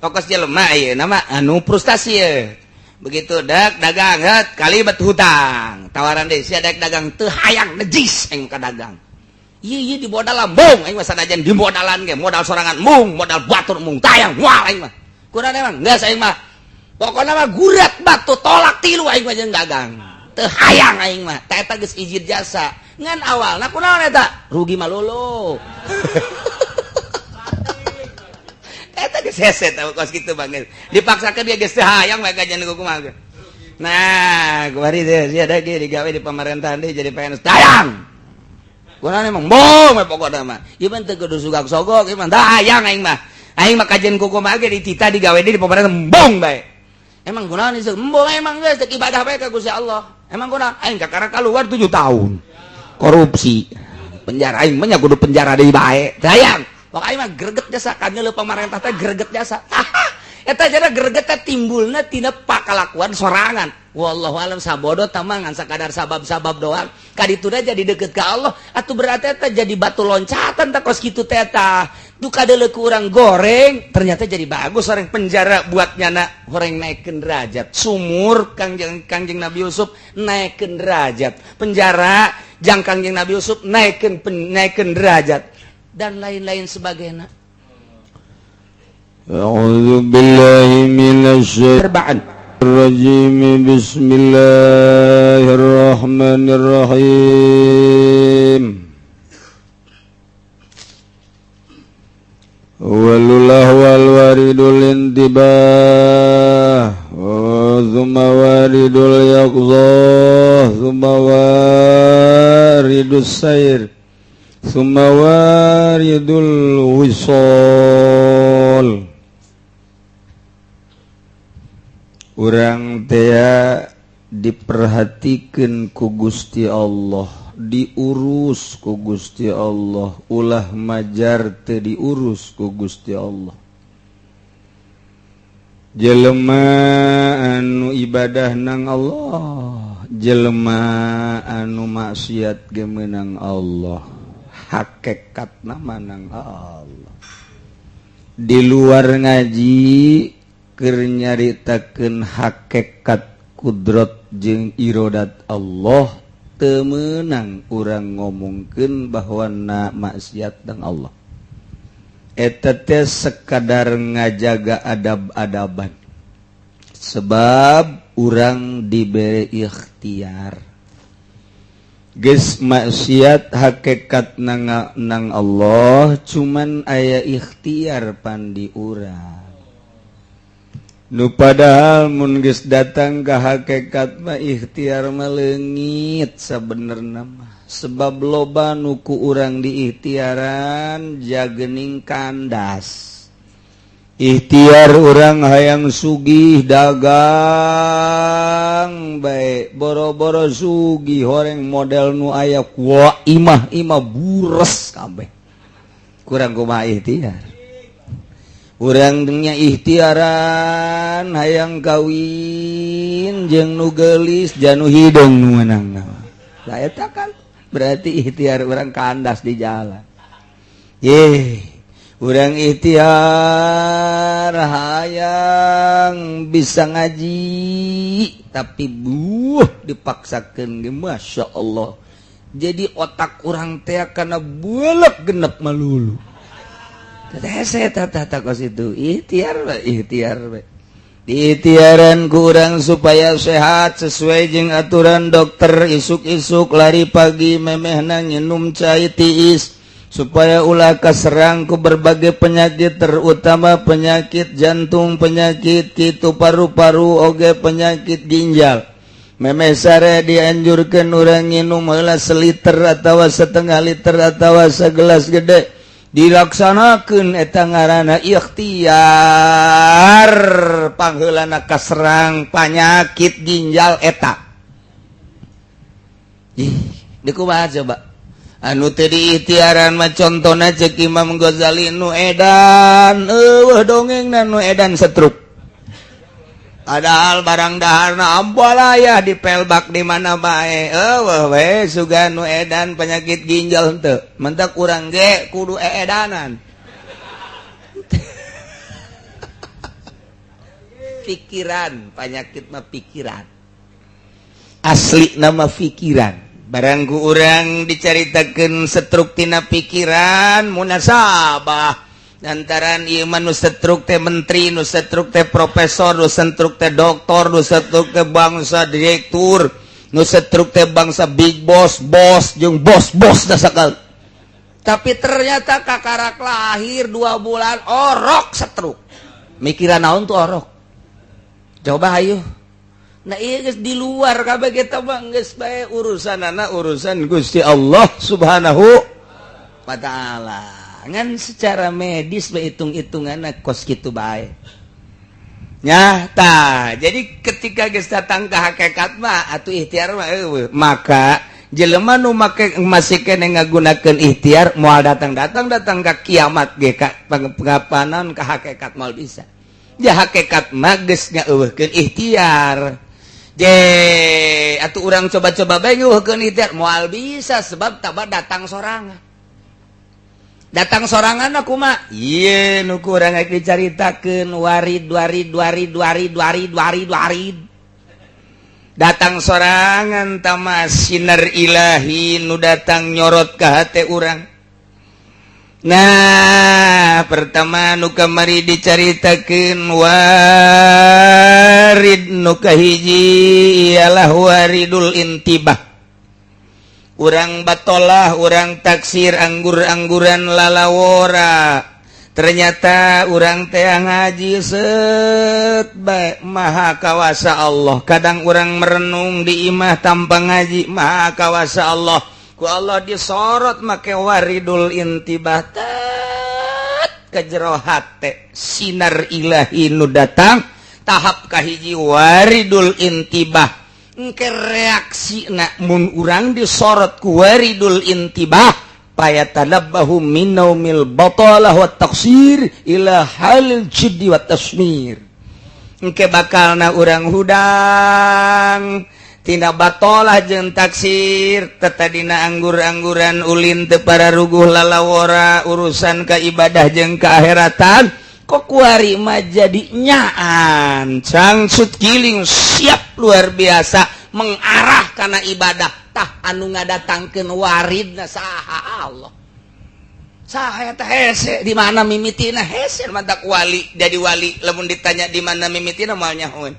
Tokos jelema ieu nama anu frustasi ye. Begitu dak dagang het kalibat hutang. Tawaran deui sia dek dagang teu hayang, najis aing ka dagang. Ieu ieu di modal lambung aing mah, sanajan di modalan ge modal sorangan mung, modal batur mung, tayang moal aing mah. Kurang emang geus aing mah. Pokokna mah gurat batu tolak tilu aing mah jeung dagang. Teu hayang aing mah. Ta eta geus izin jasa. Ngan awalna kunaon eta? Rugi malulu. Eta geus hese tah kos kitu banget. Dipaksakeun dia geus teu hayang bae kajian kumaha ge. Nah, kuari teh sia da ge digawe di pemerintahan deui jadi PNS tayang. Kunaon emang bom we pokokna mah. Ieu mah teu kudu sugak sogok, ieu mah hayang aing mah. Aing mah kajian kumaha ge ditita digawe di pemerintahan embung bae. Emang kunaon ieu? Embung emang geus teu ibadah bae ka Gusti Allah. Emang kunaon? Aing kakara keluar 7 tahun. Korupsi. Penjara aing mah nya kudu penjara deui bae. Hayang. Pok aing mah greget jasa ka nyeuleuh pamarentah teh greget jasa. Eta jada greget teh timbulna tina pakalakuan sorangan. Wallahu alam sabodo tamangan sakadar sabab-sabab doang. Kadituna jadi deket ke Allah atuh berarti eta jadi batu loncatan tak kos kitu teh eta. Duh kadeuleu ku urang goreng ternyata jadi bagus orang penjara buat nyana horeng naikkeun derajat. Sumur Kangjeng Kangjeng Nabi Yusuf naikkeun derajat. Penjara jang Kangjeng Nabi Yusuf naikkeun naikkeun derajat dan lain-lain sebagainya. أعوذ بالله من الشيطان Perbaan. الرجيم. بسم الله الرحمن الرحيم. أول الأهوال وارد الانتباه، ثم وارد اليقظة، ثم وارد السير، ثم وارد الوصال. Urang tea diperhatikan ku Gusti Allah, diurus ku Gusti Allah, ulah majar teu diurus ku Gusti Allah. Jelema anu ibadah nang Allah, jelema anu maksiat ge meunang Allah, hakikatna nang Allah. Di luar ngaji keur nyaritakeun hakikat kudrat jeung irodat Allah, teu meunang urang ngomongkeun bahwa na maksiat dan Allah. Eta teh sekadar ngajaga adab-adaban, sebab urang diberi ikhtiar. Geus maksiat hakikat nang nang Allah, cuman aya ikhtiar pandi urang. Nu padahal mun geus datang ka hakikat mah ikhtiar mah leungit sabenerna mah, sebab loba nu ku urang diikhtiaran jagening kandas. Ikhtiar urang hayang sugih dagang bae, boro-boro sugih horeng model nu aya ku imah imah bures kabeh. Kurang kumaha ikhtiar urangnya? Ikhtiaran hayang kawin jeung nu geulis, janu hidung nu menang. Lah eta kan berarti ikhtiar urang kandas di jalan. Ye urang ikhtiar hayang bisa ngaji, tapi buh dipaksakeun ge Masya Allah, jadi otak urang teh karena bulek genep melulu. Itu ikhtiar, ikhtiar diikhtiaran kurang supaya sehat sesuai jeung aturan dokter, isuk-isuk lari pagi, memehna nginum cai tiis supaya ulah kaserang ku berbagai penyakit, terutama penyakit jantung, penyakit kitu paru-paru, oge penyakit ginjal. Memeh sare dianjurkan urang nginum heula seliter atau setengah liter atau segelas gede. Dilaksanakan eta ngaranna ikhtiar pangheulana kaserang penyakit ginjal eta. Ih, di kumaha coba anu teu diikhtiaran mah? Contona cek Imam Ghazali, nu edan eueuh dongengna, nu edan setruk, padahal barang daharna ambalaya di pelbak di mana bae eueuh we sugan nu edan penyakit ginjal henteu. Mentak urang ge kudu eedanan. Pikiran, penyakit mah pikiran, asli nama pikiran. Barang ku urang dicaritakeun setruk tina pikiran, munasabah lantaran ieu mah nu setruk teh menteri, nu setruk teh profesor, nu setruk teh doktor, nu setruk teh bangsa direktur, nu setruk teh bangsa big boss, bos jeung bos bos dah sakal. Tapi ternyata kakarak lahir 2 bulan orok setruk. Mikiran naon tuh orok? Coba ayo. Nah, iya geus di luar kabeh kita mah, geus bae urusan anak urusan Gusti Allah Subhanahu wa Taala. Ngan secara medis bae hitung-hitungan kos kitu bae nya. Tah, jadi ketika geus datang ke hakikat mah atuh ikhtiar mah euweuh. Maka jelema nu make masih kene ngagunakeun ikhtiar moal datang-datang, datang ka kiamat ge ka pengapanan ka hakikat moal bisa. Ya, hakikat mah geus ngaeuweuhkeun ikhtiar. Je atuh urang coba-coba bae ngeuweuhkeun ikhtiar moal bisa, sebab taba datang sorangan. Datang sorangan aku mah iya nu kurang dicaritakeun warid warid warid warid warid warid warid datang sorangan tama sinar ilahi nu datang nyorot ke hati urang. Nah, pertama nu kamari dicaritakeun warid nu kahiji ialah waridul intibah. Urang batolah, urang taksir, anggur-angguran, lalawora. Ternyata urang teh ngaji set bae, maha kawasa Allah. Kadang urang merenung di imah tanpa ngaji, maha kawasa Allah, ku Allah disorot make waridul intibah, tet ke jero hate sinar ilahi nu datang. Tahap kahiji waridul intibah. Engke reaksi mun urang disorot ku waridul intibah, fayatanabbahu min naumil batalah wa taqsir ila halil jiddi wa tasmir. Engke bakalna urang hudang tina batolah jeung taksir, tetadina anggur-angguran, ulin teu pararuguh, lalawora urusan ka ibadah jeung keakhiratan, kok kuari mah jadi nyaan cangsut giling siap luar biasa mengarah karena ibadah. Tah, anu ngadatangkeun waridna saha? Allah. Saha eta? Hese di mana mimitina, hese mantak wali jadi wali. Lamun ditanya di mana mimitina, moal nyahoeun,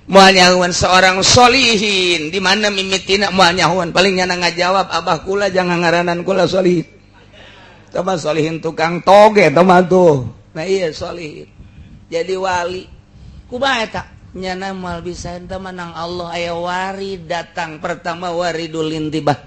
moal nyahoeun. Seorang solihin di mana mimitina, moal nyahoeun. Paling nyana ngajawab, "Abah kula jangan ngaranan kula solihin." Coba solihin tukang toge teh tuh. Nah iya, solihin jadi wali kumaha eta nyana moal bisa ente menang Allah. Aya warid datang pertama, waridul intibah.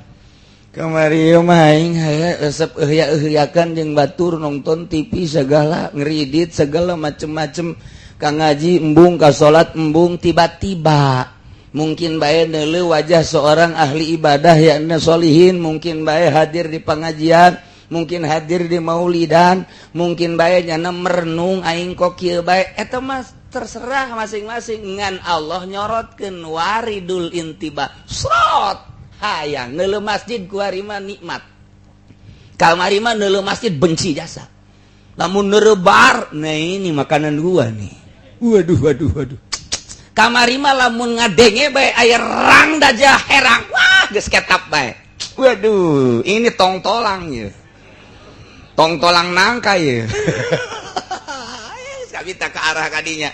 Kamari mah aing haya resep euya-euyakan jeung batur, nonton TV segala, ngeridit segala macem-macem, ka ngaji embung, ka salat embung. Tiba-tiba mungkin bae neuleuh wajah seorang ahli ibadah yakni solihin, mungkin bae hadir di pengajian, mungkin hadir di maulidan, mungkin bae nyana merenung, aing kok kieu bae. Eta mah terserah masing-masing. Ngan Allah nyorotkeun waridul intibah, srot hayang neuleuh masjid. Kuari mah nikmat, kamari mah neuleuh masjid benci jasa. Lamun nerebar, nah ini makanan gua nih, waduh waduh waduh. Kamari mah lamun ngadenge bae aya rang daja herang, wah geus ketap bae, waduh ini tongtolang ya, tongtolang nangka ya. Kita ke arah kadinya.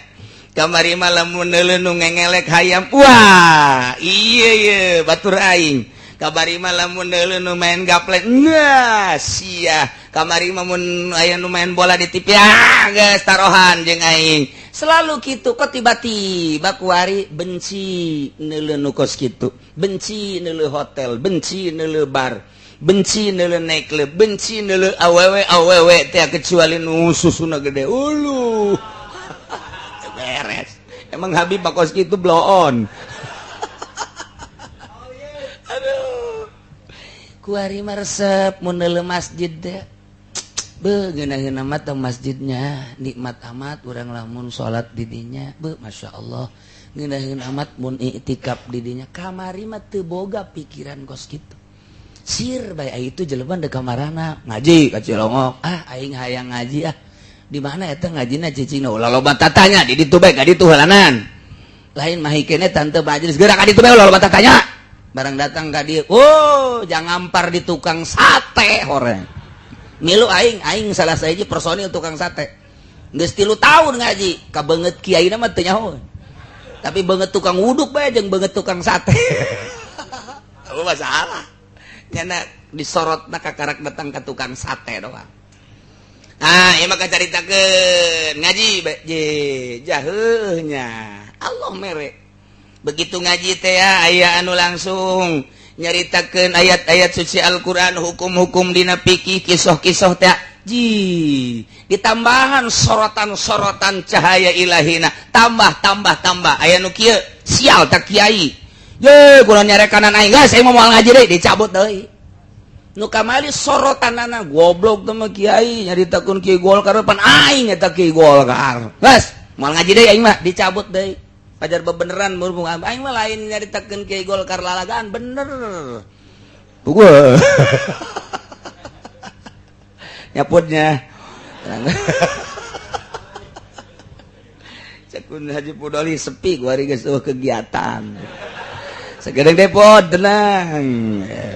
Kamari mah lamun neuleuh nu ngengelek hayam, wah iya iya batur aing. Kamari mah lamun neuleuh nu main gaplek, nah sia. Kamari mah mun aya nu main bola di TV, ah geus tarohan jeung aing. Selalu gitu. Kok tiba-tiba kuari benci neuleuh nu kos kitu, benci neuleuh hotel, benci neuleuh bar, benci neuleuh nightclub, benci neuleuh awewe awewe teh, kecuali nu susuna gede ulu beres. Emang Habib bakos gitu blow on. Aduh, kuari mah resep mun neuleuh masjid teh, be ngeunaheun amat teh masjidnya, nikmat amat urang lamun salat di dinya, be Masya Allah ngeunaheun amat mun iktikaf di dinya. Kamari mah teu boga pikiran kos kitu, sir bae. Itu jelema deuk kamarana ngaji ka Cilongok, ah aing hayang ngaji ah. Di mana eta ngajina cicingna? Ulah loba tatanya, di ditu bae ka ditu heulanan. Lain mahi keneh tante majelis gerak ka ditu bae ulah loba tatanya. Barang datang ka dieu, oh, jangan ngampar di tukang sate horeng. Milu aing, aing salah sahiji personil tukang sate. Geus 3 tahun ngaji, ka beungeut kiaina mah teu nyaho. Tapi beungeut tukang wuduk bae jeung beungeut tukang sate. Apa masalah? Nyana disorotna kakarak datang ka tukang sate doang. Ah, ieu mah kacaritakeun ngaji bae je jaheuhnya. Allah mere. Begitu ngaji teh ya aya anu langsung nyaritakeun ayat-ayat suci Al-Qur'an, hukum-hukum dina fikih, kisah-kisah teh ji ditambahan sorotan-sorotan cahaya ilahina, tambah tambah tambah aya nu kieu sial tak kiai. Ye, kurang nyarekanan aing geus aing mah moal ngaji deui, dicabut deui. Nu kamari sorotanana goblok teh mah kiai nyaritakeun kiai Golkar pan aing eta kiai Golkar. Geus moal ngaji deui aing mah, dicabut deui. Pajar bebeneran murmung aing mah lain nyaritakeun kiai Golkar lalagaan bener. Puguh. Nyaputnya. Cekun Haji Pudoli sepi kuari geus eueuh kegiatan. Sakedeng depot tenang.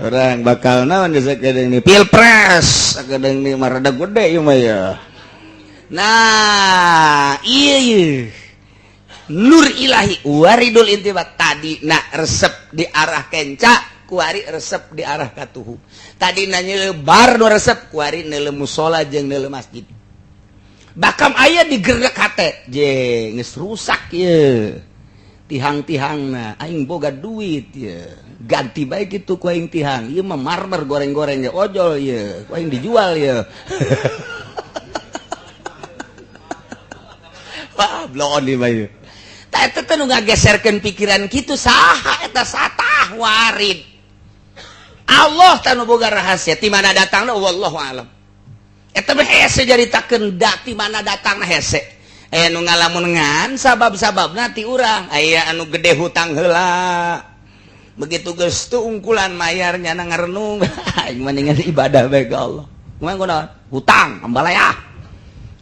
Orang bakal naon geus sakedeng ni pilpres, sakedeng ni mah rada gede ieu mah ya. Nah, ieu ieu. Nur ilahi waridul intiba tadi nak resep di arah kenca, kuari resep di arah katuhu. Tadi nanya bar nu resep kuari neuleuh musola jeung neuleuh masjid. Bakam aya digerak hate, je geus rusak ieu. Tihang-tihangna aing boga duit ieu. Ganti bae kitu ku aing tihang. Ieu mah marmer goreng-goreng ge ojol ieu, ku aing dijual ieu. Wah, bloon ieu mah ieu. Tah eta teh nu ngageserkeun pikiran kitu saha eta satah warid. Allah tah nu boga rahasia ti mana datangna wallahu alam. Eta mah hese caritakeun da ti mana datangna hese. Aya nu ngalamun ngan sabab-sababna ti urang, aya anu gede hutang heula. Begitu geus teu ungkulan mayar nyana ngarenung, aing mendingan ibadah bae ka Allah. Kumaha kunaon? Hutang ambalaya.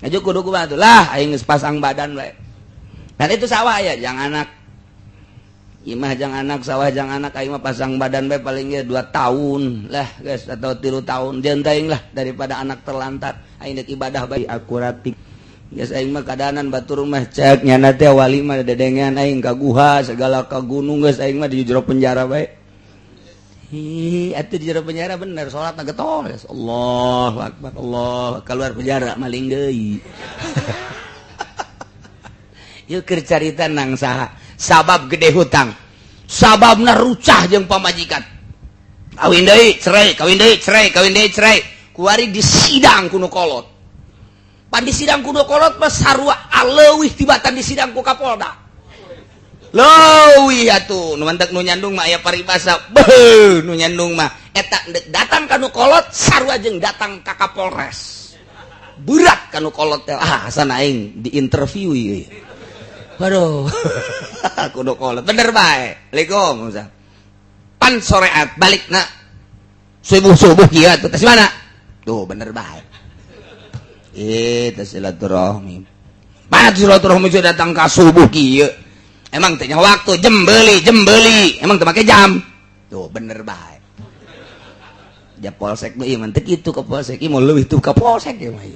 Aju kudu kumaha tuh lah aing geus pasang badan bae. Dan itu sawah ya, jangan anak. Imah jangan anak, sawah jangan anak, aing mah pasang badan bae paling ge 2 tahun lah guys atau 3 tahun jeung teuing lah daripada anak terlantar. Aing deuk ibadah bae akuratik. Geus aing mah kadanan batur mah cek nyana teh wali mah dedengean aing ka guha segala ka gunung geus aing mah di jero penjara bae. Hi, atuh di jero penjara bener salatna getol. Allahu akbar, Allah keluar penjara maling deui. Yuk keur carita nang saha sabab gede hutang sababna rucah jeung pamajikan kawin deui cerai kawin deui cerai kawin deui cerai kuari disidang ku nu kolot pan disidang ku nu kolot mah sarua aleuwih tibatan disidang ku Kapolda leuwih atuh nu mantek nu nyandung mah aya paribasa beuh nu nyandung mah eta datang ka nu kolot sarua jeung datang ka Kapolres berat ka nu kolot teh ah hasan aing diinterview ieu. Waduh, kudu kolot bener bae. Assalamualaikum. Pan soreat balik na subuh-subuh kieu atuh teh mana? Tuh bener bae. Eh, teh silaturahmi. Mana silaturahmi sudah datang ka subuh kieu. Emang teh nya waktu jembeli, jembeli. Emang teu make jam. Tuh bener bae. Ja polsek mah ieu mah teu kitu ka polsek, ieu mah leuwih tuh ka polsek ieu mah.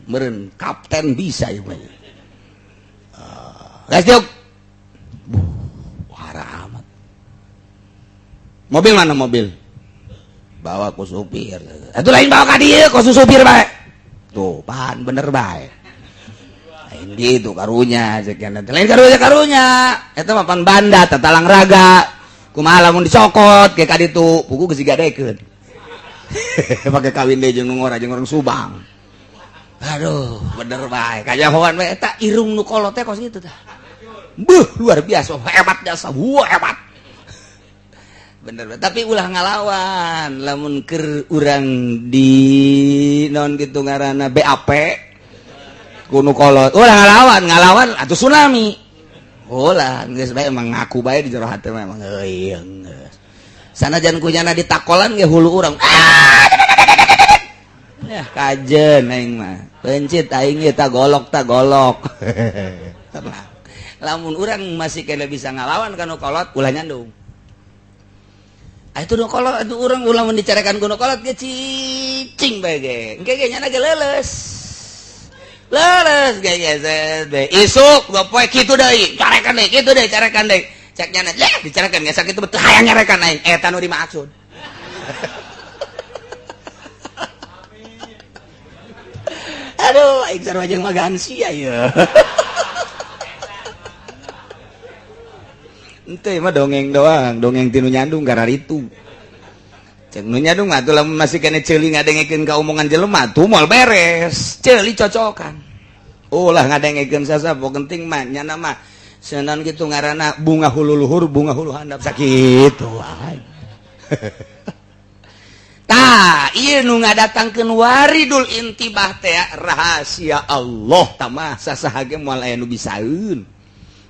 Meureun kapten bisa ieu mah. Guys, yuk. Wah, amat. Mobil mana mobil? Bawa ku supir. Itu lain bawa ka dieu, ku supir bae. Tuh, pan bener bae. Lain gitu karunya sekian. Lain karunya karunya. Eta mah pan banda tatalang raga. Kumaha lamun dicokot ke ka ditu, pugu geus digadekeun. Pake kawin deui jeung nu ngora jeung orang Subang. Aduh, bener bae. Kajahoan bae eta irung nu kolot teh kos kitu tah. Buh, luar biasa, hebat jasa, wah hebat. Bener, tapi ulah ngalawan, lamun keur urang di non gitu ngaranna BAP kuno kolot, ulah ngalawan, ngalawan atuh tsunami. Ulah, geus bae emang ngaku bae di jero hati mah emang euy geus. Sanajan kunyana ditakolan ge hulu urang. Ah! Ya kajen aing mah. Pencit aing ge ta golok ta golok. Tenang. Lamun urang masih kena bisa ngalawan ka nu kolot, ulah nyandung. Ah, itu nu kolot itu urang ulah mun dicarekan ku nu kolot ge cicing bae ge. Engke ge nyana ge leuleus. Leuleus ge ge isuk dua poe kitu deui, carekan deui, kitu deui, carekan deui. Cek nyana, leh dicarekan ge sakitu betul hayang nyarekan aing. Eta nu dimaksud. Aduh, aing sarua jeung magansi aya. Ente mah dongeng doang, dongeng tinu nyandung gararitu. Cek nu nyandung mah atuh lamun masih kene ceuli ngadengekeun ka omongan jelema tuh moal beres. Ceuli cocokan. Ulah ngadengekeun sasabo penting mah nyana mah senan kitu ngaranna bunga hulu luhur, bunga hulu handap sakitu wae. Tah, ieu nu ngadatangkeun waridul intibah teh rahasia Allah tamah sasaha ge moal aya nu bisaeun.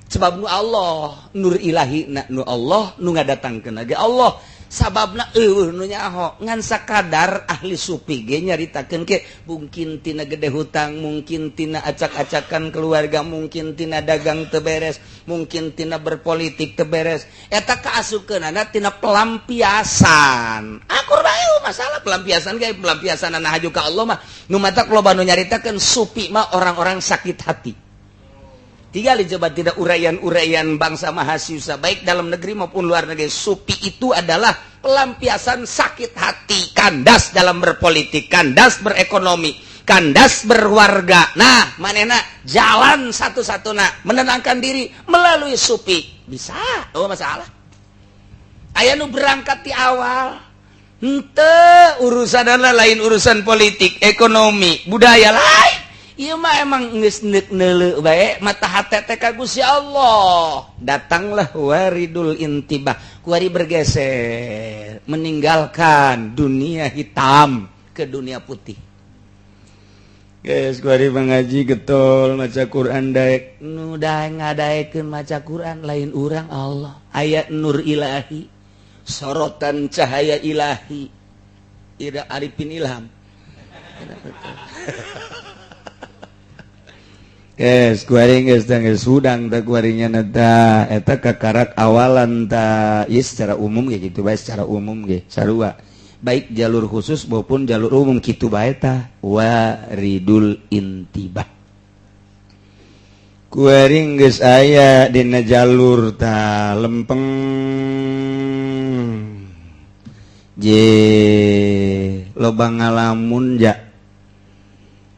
Sebab nu Allah nur ilahi na nu Allah nu ngadatangkeun ge Allah sababna eueuh nu nyaho ngan sakadar ahli sufi ge nyaritakeun ke mungkin tina gede hutang, mungkin tina acak-acakan keluarga, mungkin tina dagang teu beres, mungkin tina berpolitik teu beres, eta kaasukeunana tina pelampiasan. Akur bae masalah pelampiasan ge pelampiasanana haju ka Allah mah nu matak loba nu nyaritakeun sufi mah orang-orang sakit hati. Tiga coba tidak uraian-uraian bangsa mahasiswa baik dalam negeri maupun luar negeri. Sufi itu adalah pelampiasan sakit hati, kandas dalam berpolitik, kandas berekonomi, kandas berwarga. Nah, manena jalan satu-satunya menenangkan diri melalui sufi. Bisa, oh masalah. Aya nu berangkat di awal. Henteu urusan lain urusan politik, ekonomi, budaya lain. Ieu mah emang geus neuk bae mata hate teh ka Gusti Allah. Datanglah waridul intibah, kuari bergeser, meninggalkan dunia hitam ke dunia putih. Guys, kuari mengaji getol maca Quran daek nu daek ngadaekeun maca Quran lain urang Allah. Aya nur ilahi, sorotan cahaya ilahi. Ira Arifin Ilham. Yes, kuaring geus teh geus hudang teh kuarinya ta eta kakarak awalan ta ieu secara umum ge kitu bae, secara umum ge sarua baik jalur khusus maupun jalur umum kitu bae tah waridul intibah. Kuaring geus aya dina jalur ta lempeng je loba ngalamun ja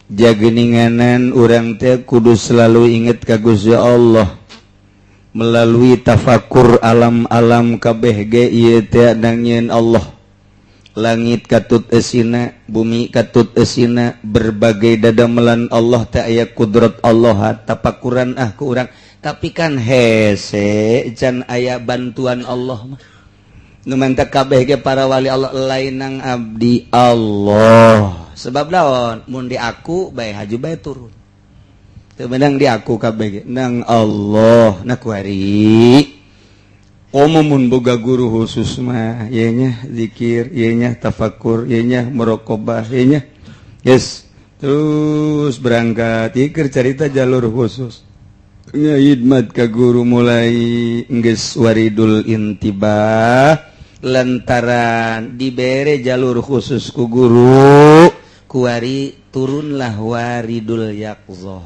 jageninganan urang teh kudu selalu inget ka Gusti Allah melalui tafakur alam-alam kabeh ge ieu teh nangieun Allah. Langit katut esina, bumi katut esina, berbagai dadamelan Allah teh aya kudrat Allah, tapakuran ah ku urang. Tapi kan hese can aya bantuan Allah mah. Nu mantap kabeh ge para wali Allah lain nang abdi Allah. Sebab naon mun di aku bae haju bae turun. Teu meunang di aku kabeh nang Allah. Nah kuari komo mun boga guru khusus mah ieu nya zikir, ieu nya tafakur, ieu nya muraqabah, ieu nya yes terus berangkat ieu keur carita jalur khusus. Ngahidmat ka guru mulai geus waridul intibah lantaran dibere jalur khusus ku guru kuari turunlah waridul yaqzoh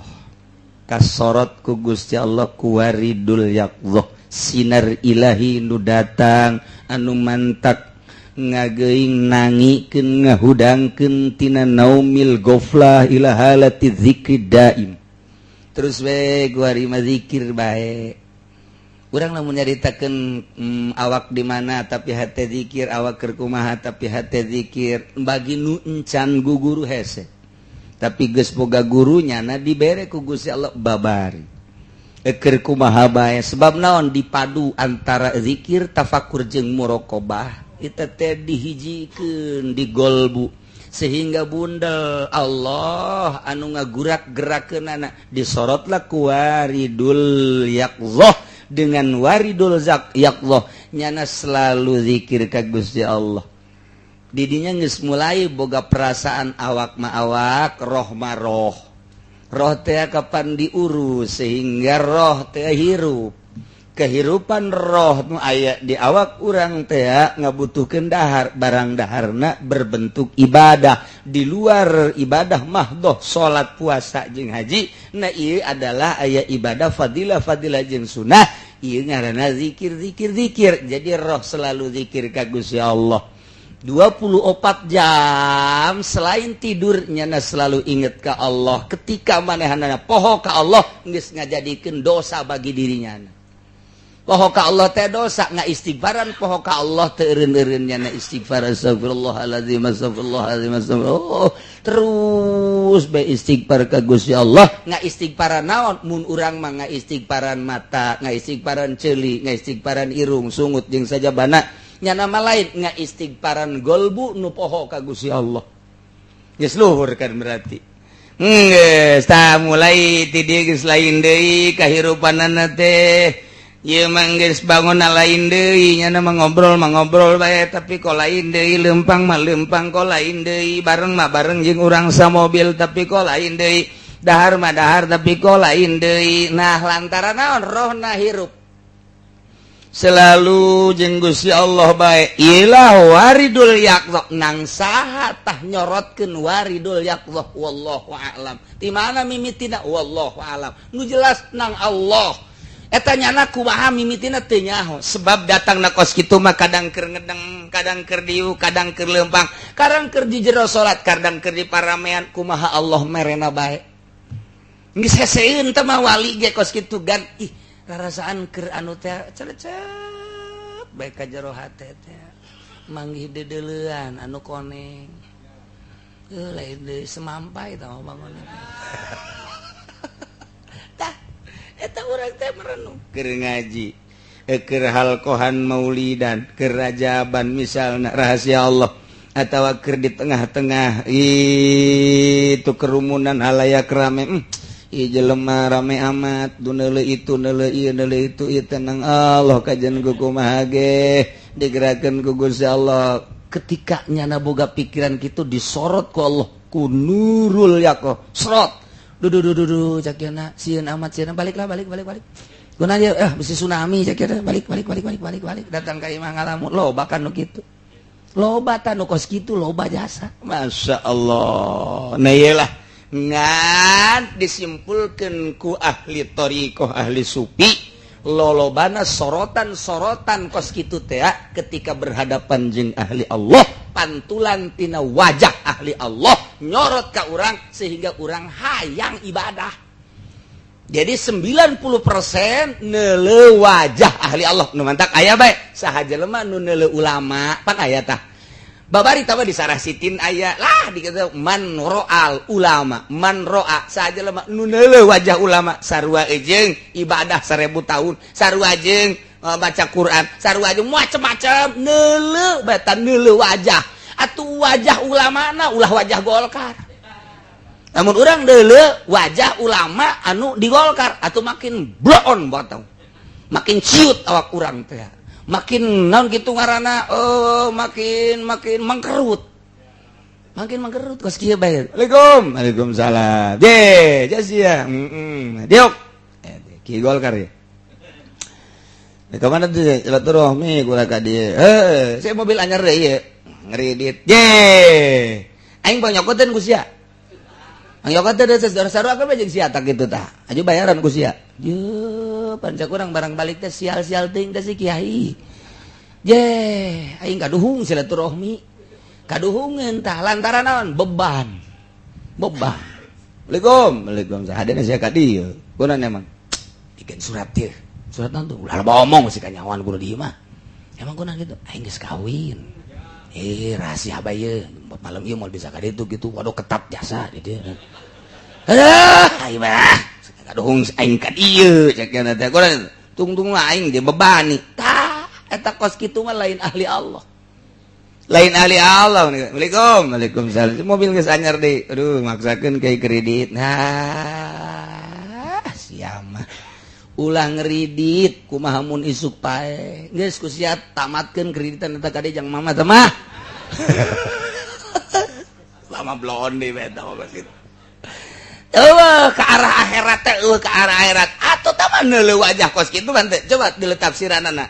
kasorot ku Gusti Allah kuwaridul yaqzoh sinar ilahi nu datang anu mantak ngageuing nangikeun ngahudangkeun tina naumil goflah ila halati dzikri daim. Terus we kuari mah zikir bae. Urang lamun nyaritakeun awak di mana tapi hate zikir, awak keur kumaha tapi hate zikir, bagi nu encan guguru hese. Tapi geus boga gurunya na dibere ku Gusti Allah babari. Keur kumaha bae sebab naon dipadu antara zikir, tafakur jeung muraqabah eta teh dihijikeun di golbu sehingga bundel Allah anu ngagurak gerakeunana disorotlah ku waridul yaqzoh. Dengan waridul yaqzoh nyana selalu zikir ka Gusti Allah. Didinya geus mulai boga perasaan awak ma awak, roh ma roh. Roh teh kapan diurus sehingga roh teh hirup. Kehirupan roh nu aya di awak urang teh ngabutuhkeun dahar, barang daharna berbentuk ibadah di luar ibadah mahdoh salat, puasa jeung haji. Nah, ieu adalah aya ibadah fadilah, fadilah jeung sunnah. Ieu ngaranna zikir, zikir, zikir. Jadi roh selalu zikir ka Gusti Allah 24 jam. Selain tidurnya na selalu inget ke Allah. Ketika manehanana poho ka Allah, geus ngajadikeun dosa bagi dirinya. Poho ka Allah teh dosa. Nggak istighfaran poho ka Allah teh, eureun-eureun na istighfar, astagfirullahaladzim, astagfirullahaladzim, astagfirullah, terus bae istighfar ka Gusti Allah. Nggak istighfaran naon? Mun urang mah nggak istighfaran mata, nggak istighfaran ceuli, nggak istighfaran irung, sungut jeung sajabana. Nyana mah lain, nggak istighfaran golbu nu poho ka Gusti Allah. Geus luhur kan berarti. Geus tah, mulai ti dieu geus lain deui kahirupanana teh. Ieu mah geus bangun lain deui, nyana mah ngobrol mah ngobrol bae tapi kok lain deui, lempang mah lempang kok lain deui, bareng mah bareng jeung urang samobil tapi kok lain deui, dahar mah dahar tapi kok lain deui. Nah, lantaran naon? Rohna hirup selalu jeung Gusti Allah bae. Ilah waridul yaqdhah. Nang saha tah nyorotkeun waridul yaqdhah? Wallahu a'lam. Di mana mimitina? Wallahu a'lam. Nu jelas nang Allah. Eta nyana kumaha mimitina teu nyaho, sebab datang na kos kitu mah kadang keur ngedeng, kadang keur diu, kadang keur leumpang, kadang keur di jero salat, kadang keur di paramean. Kumaha Allah merena bae. Geus heseeun teh mah wali ge kos kitu gan. Ih, rarasaan keur anu teh celecep bae ka jero hate teh, manggih dedeleuan anu koneng. Heuh, lain deui, semampai tah bangun tah. Eta urang teh merenung keur ngaji, keur halqohan maulidan, keur rajaban misalna, rahasia Allah, atau keur di tengah-tengah itu kerumunan halayak rame. Ih, jelema rame amat du, neuleuh itu, neuleuh ieu, neuleuh itu. Ieu tenang Allah kajian ku kumaha ge digerakkeun ku Gusti Allah. Ketika nyana boga pikiran kitu, disorot ku Allah ku nurul yaqdhah, serot. Duh duh duh duh duh, cak yana sieun amat, sieun. Baliklah, balik, balik, balik. Guna aja eh bisi tsunami, cak yana. Balik, balik, balik, balik, balik, balik. Datang ka imah ngalamun. Loba kan nu kitu, loba tah nu kos kitu, loba jasa. Masya Allah. Nah, iyalah, ngan disimpulkan ku ahli thoriqoh, ahli sufi, lolobana sorotan-sorotan kos kitu teh ketika berhadapan jeung ahli Allah, pantulan tina wajah ahli Allah nyorot ka urang sehingga urang hayang ibadah. Jadi 90% neuleuh wajah ahli Allah. Nu mantak aya bae saha jelema nu neuleuh ulama pan aya tah. Babari tah di Sarah Sitin aya lah dikata man ro'al ulama, man ro'a, saha jelema nu neuleuh wajah ulama sarua jeung ibadah 1000 tahun, sarua jeung baca Quran, sarua jeung macem-macem. Neuleuh beta, neuleuh wajah atuh, wajah ulama na, ulah wajah Golkar. Namun urang neuleuh wajah ulama anu di Golkar atau makin bloon batang, makin ciut awak urang teh, makin naon gitu ngaranna, oh, makin makin mangkerut, makin mangkerut kos kieu bae. Waalaikum, waalaikumsalam. Je jasia heeh diuk eh ki Golkar ya. Ke mana tuh silaturahmi kula ka dieu? Heuh, saya mobil anyar deui ieu. Ngeridit. Je. Aing bang nyokoteun ku sia. Ang nyokoteun teh sarua sarua jeung sia tak kitu tah. Aju bayaran ku sia. Je, panca kurang barang balik teh sial-sial teuing teh si kiai. Je, aing kaduhung silaturahmi. Kaduhungeun tah lantaran naon? Beban. Beban. Waalaikum, waalaikumsalam. Hadena sia ka dieu. Kunaon emang? Bikin surat ieu. Surat naon tuh? Ulah loba omong sih, kanyawan kudu di imah. Emang kunaon gitu? Aing geus kawin. Eh, rahasia bae ieu. Malam ieu moal bisa ka ditu gitu. Waduh, ketat jasa di dieu. Aduh, aing mah kaduhung aing ka dieu cek nya teh. Kunaon? Tungtung lah aing dibebani. Tah, eta kos kitu mah lain ahli Allah. Lain ahli Allah. Waalaikum, waalaikumsalam. Mobil geus anyar deui. Aduh, maksakeun kayak kredit. Nah, siapa? Ulah ngeridit, kumaha mun isuk pae. Geus ku sia tamatkeun kreditan eta kade jang mama teh mah. Lama blonde beta mah gitu. Eueuh ke arah akhirat teh, eueuh ke arah akhirat atau taman neuleuh wajah kos kitu mah teh. Coba diletafsiranana.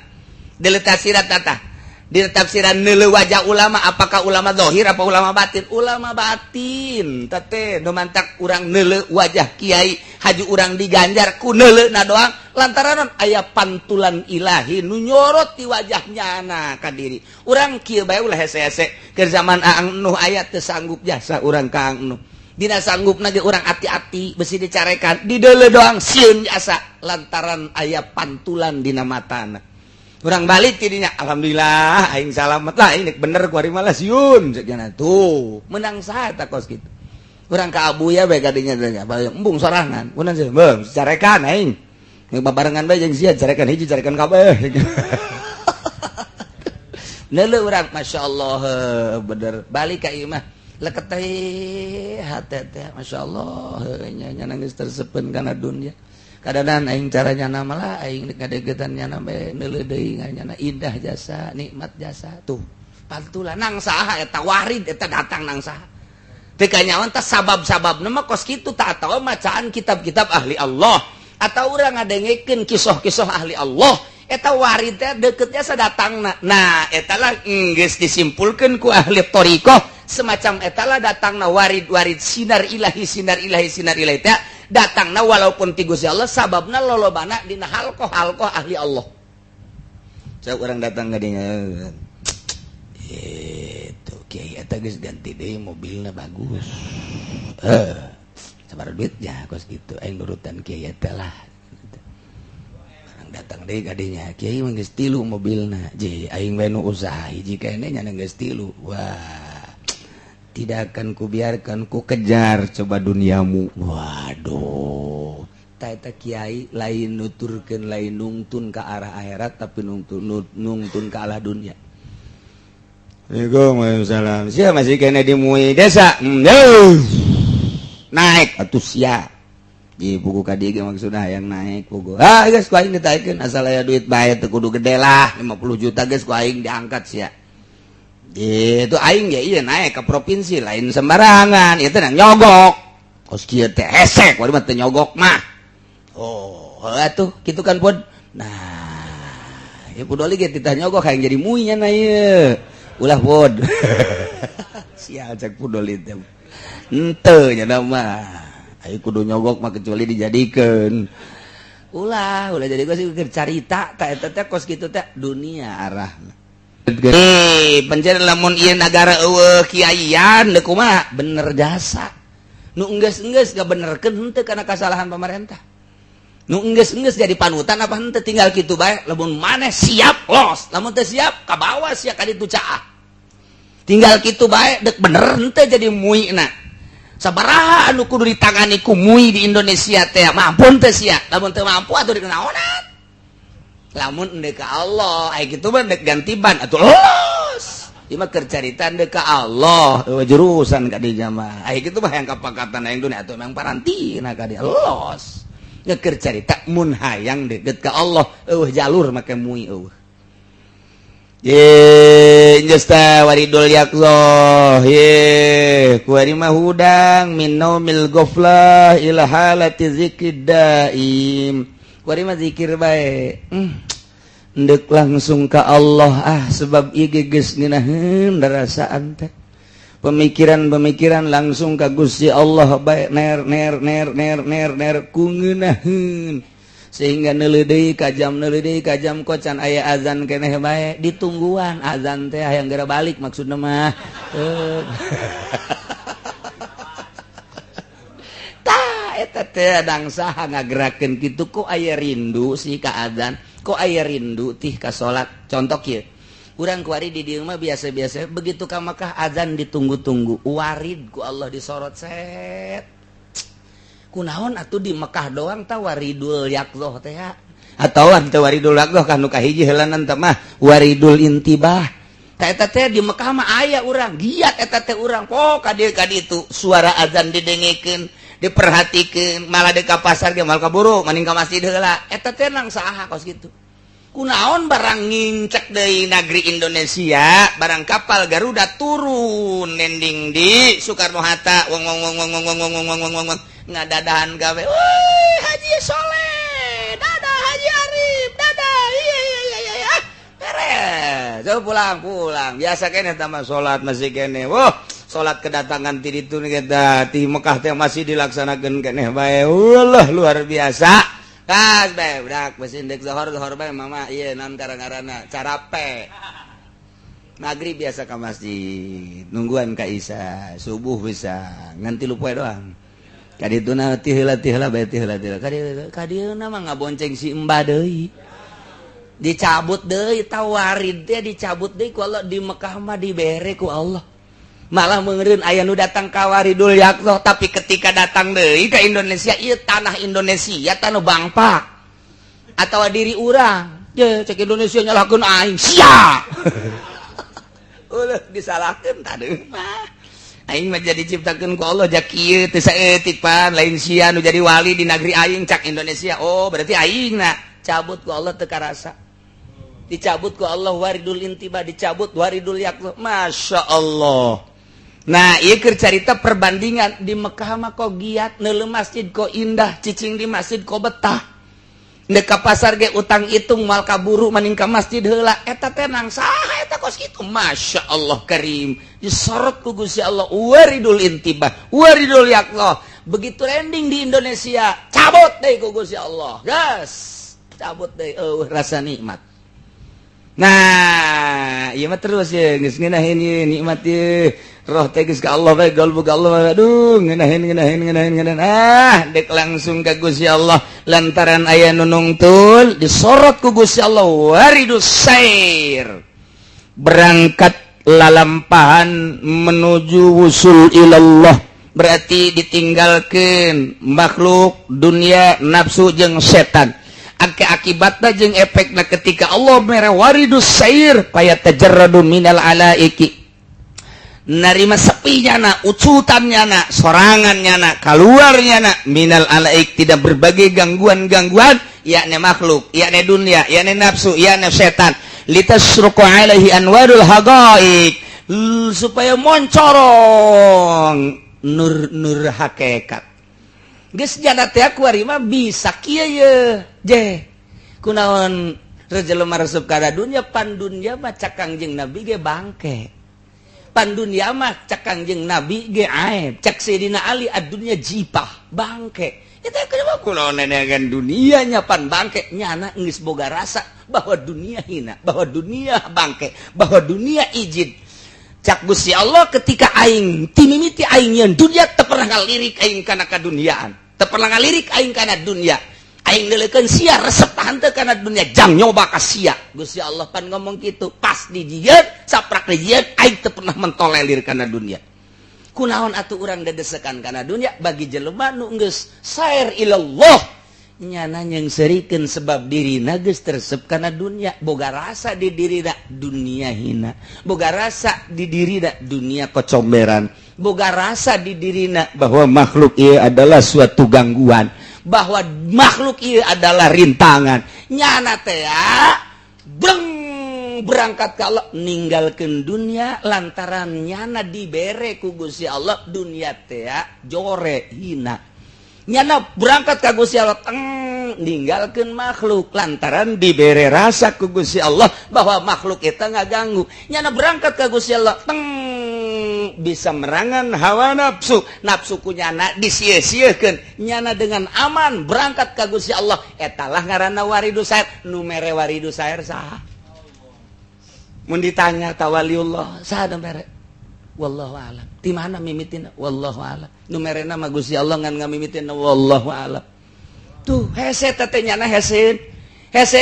Diletafsiran tata. Ditafsiran neuleuh wajah ulama, apakah ulama zahir apa ulama batin? Ulama batin. Tete nu mantak urang neuleuh wajah kiai haju urang diganjar ku neuleuhna doang lantaran aya pantulan ilahi nu nyorot di wajahnya na ka diri. Urang kieu bae ulah hese-hese ke zaman Aang Nuh aya teu sanggup jasa urang ka Aang Nuh. Dina sanggup nage urang hati-hati besi dicarekan dideuleu doang sieun jasa lantaran aya pantulan dina matana. Urang balik tidinya alhamdulillah aing salamet lah ini bener ku ari malah sieun cek tuh menang saha eta kos kitu. Urang ka Abuya bae kadinya teh embung sorangan kunaon sih beuh carekan aing. Nek babarengan bae jeung sia carekan hiji carekan kabeh. Neuleuh urang masyaallah bener balik ka ieu mah leket teh hate teh masyaallah nya nya nangis tersepen kana dunya. Kadang aing caranya nama lah aing ngadegetan nyana bae neuleuh deui nyana indah jasa nikmat jasa tuh pantulan nang saha eta warid eta datang nang saha teu kanyawan teh sabab-sababna mah kos kitu tah atawa macaan kitab-kitab ahli Allah atau urang ngadengekeun kisah-kisah ahli Allah eta warid teh deket jasa datangna. Nah eta lah geus disimpulkeun ku ahli thariqah semacam eta lah datangna warid-warid sinar ilahi sinar ilahi sinar ilahi teh datangna walaupun ti Gusti Allah sababna lolobana dina halqah-halqah ahli Allah. Saya orang datang ka dinya itu kiai eta geus ganti deui mobilna bagus. Sabaraha duitnya kos kitu aing nurutan kiai eta lah. Orang datang deui ka dinya kiai mah geus tilu mobilna. Je aing we nu usaha hiji keneh nya geus tilu. Wah, tidak akan kubiarkan ku kejar coba duniamu. Waduh, ta kiai lain nuturkeun lain nungtun ke arah akhirat tapi nungtun ke arah dunia. Waalaikumsalam. Sia masih kena di MUI desa. Naik atuh sia. Di buku ka dieu maksudna hayang naik buku. Ah geus ku aing ditaikeun asal aya duit bae teu kudu gede lah 50 juta geus ku aing diangkat sia. Itu aing ya iya naik ke provinsi lain sembarangan itu nang nyogok. Kos kieu teh hese kuari mah teu nyogok mah. Oh, atuh kitu kan pod. Nah, ya pudoli ge titah nyogok hayang jadi MUI nya na ieu. Ulah pod. Sial cek pudoli teh. Henteu nya mah. Ayo kudu nyogok mah kecuali dijadikeun. Ulah, ulah jadi gua sih carita ta eta teh kos kitu teh dunia arahna. Pencen lamun ieu nagara eueuh kiaian deuk kumaha bener jasa. Nu enggeus-enggeus gabenerkeun henteu kana kasalahan pemerintah. Nu enggeus-enggeus jadi panutan apa henteu tinggal kitu bae lamun maneh siap los, lamun teu siap ka bawah sia ka ditu caah. Tinggal kitu bae deuk bener henteu jadi MUI-na. Sabaraha anu kudu ditangani ku MUI di Indonesia teh mampu teu sia, lamun teu mampu atuh dikenaonan. Lamun endek ka Allah aya kitu mah dek ganti ban atuh los. Ieu mah keur carita endek ka Allah eueuh jurusan ka dinya mah. Aya kitu mah hayang kapangkatan hayang dunya atuh memang parantina ka dieu los. Keur carita mun hayang deket ka Allah eueuh jalur make MUI eueuh. Ye geus tah waridul yaqzah ye kuari mah hudang min naumil ghaflah ila halati zikrid daim. Kuari mah zikir bae. Endek langsung ka Allah ah sebab ieu geus ngeunaheun rasaan teh. Pemikiran-pemikiran langsung ka Gusti Allah bae ner ner ner ner ner ner ku ngeunaheun. Sehingga neuleuh deui ka jam neuleuh deui ka jam kok can aya azan keneh bae ditungguan azan teh hayang geura balik maksudna mah. Tah eta teh dang saha ngagerakeun kitu kok aya rindu sih ka azan, kok aya rindu tih ka salat. Contoh kieu. Urang kuari di dieu mah biasa-biasa begitu ka Makkah azan ditunggu-tunggu, warid ku Allah disorot set. Kunaon atuh di Mekah doang tah waridul yaqzoh teh atau teu waridul yaqzoh kan nu kahiji heulanan teh mah waridul intibah. Tah eta teh di Mekah mah aya urang giat eta teh urang po ka dieu ka ditu suara azan didengekeun diperhatikeun malah deuk ka pasar ge moal kaburu maning ka masjid heula eta teh nang saha kos kitu. Kunaon barang ngincek dari negeri Indonesia, barang kapal Garuda turun landing di Soekarno Hatta, wong wong wong wong wong wong wong wong wong wong wong ngadadahan gawe. Woi, Haji Soleh, dadah. Haji Arif, dadah. Iya, beres. So, pulang pulang biasa kene tambah salat masih kene. Wah, salat kedatangan ti ditu kita di Mekah teh masih dilaksanakan keneh bae. Wallah, luar biasa. Kas bae budak mesin dek zohor zohor bae mama ieu naon karang-karana carape. Maghrib biasa ke masjid, nungguan ka Isa, subuh bisa ngan 3 poe doang. Ka dituna ti heula ti heula bae ti heula ti heula. Ka dieu mah ngabonceng si Embah deui. Dicabut deui tawarid teh, dicabut deui ku Allah. Di Mekah mah dibere ku Allah. Malah meureun aya nu datang ka waridul yaqzoh, tapi ketika datang deui ke Indonesia, ieu tanah Indonesia tanah bangpak atau diri urang je cek Indonesia nyalahkeun aing sia. Ulah disalahkeun tadi mah. Aing mah jadi ciptakeun ku Allah jak kieu teu saeutik, pan lain sia nu jadi wali di negeri aing cak Indonesia. Oh, berarti aing na cabut ku Allah teu karasa. Dicabut ku Allah waridul intiba, dicabut waridul yaqzoh. Masya Allah. Nah, ieu keur carita perbandingan. Di Mekah mah kok giat, neuleu masjid kok indah, cicing di masjid kok betah. Ndek ka pasar ge utang hitung mal kaburu maning ka masjid heula. Eta teh nang saha eta kos kitu? Masya Allah karim. Disorot ku Gusti Allah waridul intibah, waridul yaqzoh. Begitu landing di Indonesia, cabut deh ku Gusti Allah. Gas, cabut deh rasa nikmat. Nah, ieu mah terus ya, geus ngeunaheun ieu nikmat ieu. Roh teh geus ka Allah bae, galbu ka Allah bae. Aduh, ngeunaheun ngeunaheun ngeunaheun ngeunaheun. Ah, dek langsung ka Gusti Allah lantaran aya nu nungtul, disorot ku Gusti Allah waridus sair. Berangkat lalampahan menuju wusul ilallah, berarti ditinggalkan makhluk, dunia, nafsu jeung setan. Akibatna jeung efekna ketika Allah mere waridus sair, fayatajarradu minal alaiki, narima sepinya na, ucutannya na, sorangannya na, keluarnya na, minal alaik, tidak berbagai gangguan-gangguan, yakni makhluk, yakni dunia, yakni nafsu, yakni setan, litasyruqa alaihi anwarul haqaiq, supaya moncorong nur-nur hakikat. Geus jana teh kuari mah bisa kieu ye je. Kunaon jelema resep kana dunya? Pan dunya mah cak Kangjeng Nabi ge bangke, pan dunya mah cak Kangjeng Nabi ge aib. Cak Sayyidina Ali, ad-dunya jipah, bangke. Itu kenapa? Kunaon nenegan dunianya pan bangke? Nyana geus boga rasa bahwa dunia hina, bahwa dunia bangke, bahwa dunia ijid. Cak Gusti Allah, ketika aing timimiti aing nyeun dunia, teu pernah ngalirik aing kana kaduniaan, teu pernah ngalirik aing kana dunia. Aing neuleukeun sia resep henteu kana dunia, jang nyoba ka sia. Gusti Allah pan ngomong kitu. Pas dijieun, saprak dijieun, aing teu pernah mentolelir kana dunia. Kunaon atuh urang dedesekan kana dunia? Bagi jelema nu geus sair ilallah, nyana nyengserikeun sebab dirina geus teresep kana dunia, boga rasa di dirina dunia hina, boga rasa di dirina dunia kocomberan, boga rasa di dirina bahwa makhluk ieu adalah suatu gangguan, bahwa makhluk ieu adalah rintangan. Nyana teh ya breng berangkat ke Allah, ninggalkeun dunia lantaran nyana dibere ku Gusti Allah dunia teh jore, hina. Nyana berangkat ka Gusti Allah teng, ninggalkeun makhluk lantaran dibere rasa ku Gusti Allah bahwa makhluk itu ngaganggu. Nyana berangkat ka Gusti Allah teng, bisa merangan hawa nafsu, nafsu ku nyana disia-siakeun. Nyana dengan aman berangkat ka Gusti Allah. Etalah ngaranna waridu sair. Nu mere waridu sair saha? Mun ditanya tawaliullah saha nu mere? Wallahu alam. Di mana mimitina? Wallahu alam. Nu merena mah Gusti Allah, ngan ngamimitina wallahu alam. Tuh hese teh nyana, hese hese.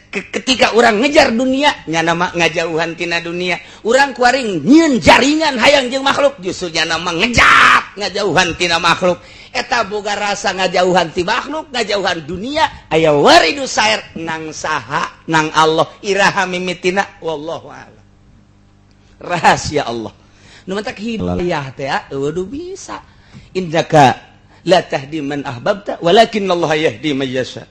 Ketika orang ngejar dunia, nyana mah ngajauhan tina dunia. Urang kuaring nyieun jaringan hayang jeung makhluk, justru nyana mah ngejat ngajauhan tina makhluk. Eta boga rasa ngajauhan ti makhluk, ngajauhan dunia, aya waridu sair nang saha? Nang Allah. Iraha mimitina? Wallahu alam, rahasia Allah. Nu matak hidayah teh waduh bisa. Innaka la tahdi man ahbabta walakin Allah yahdi man yasha.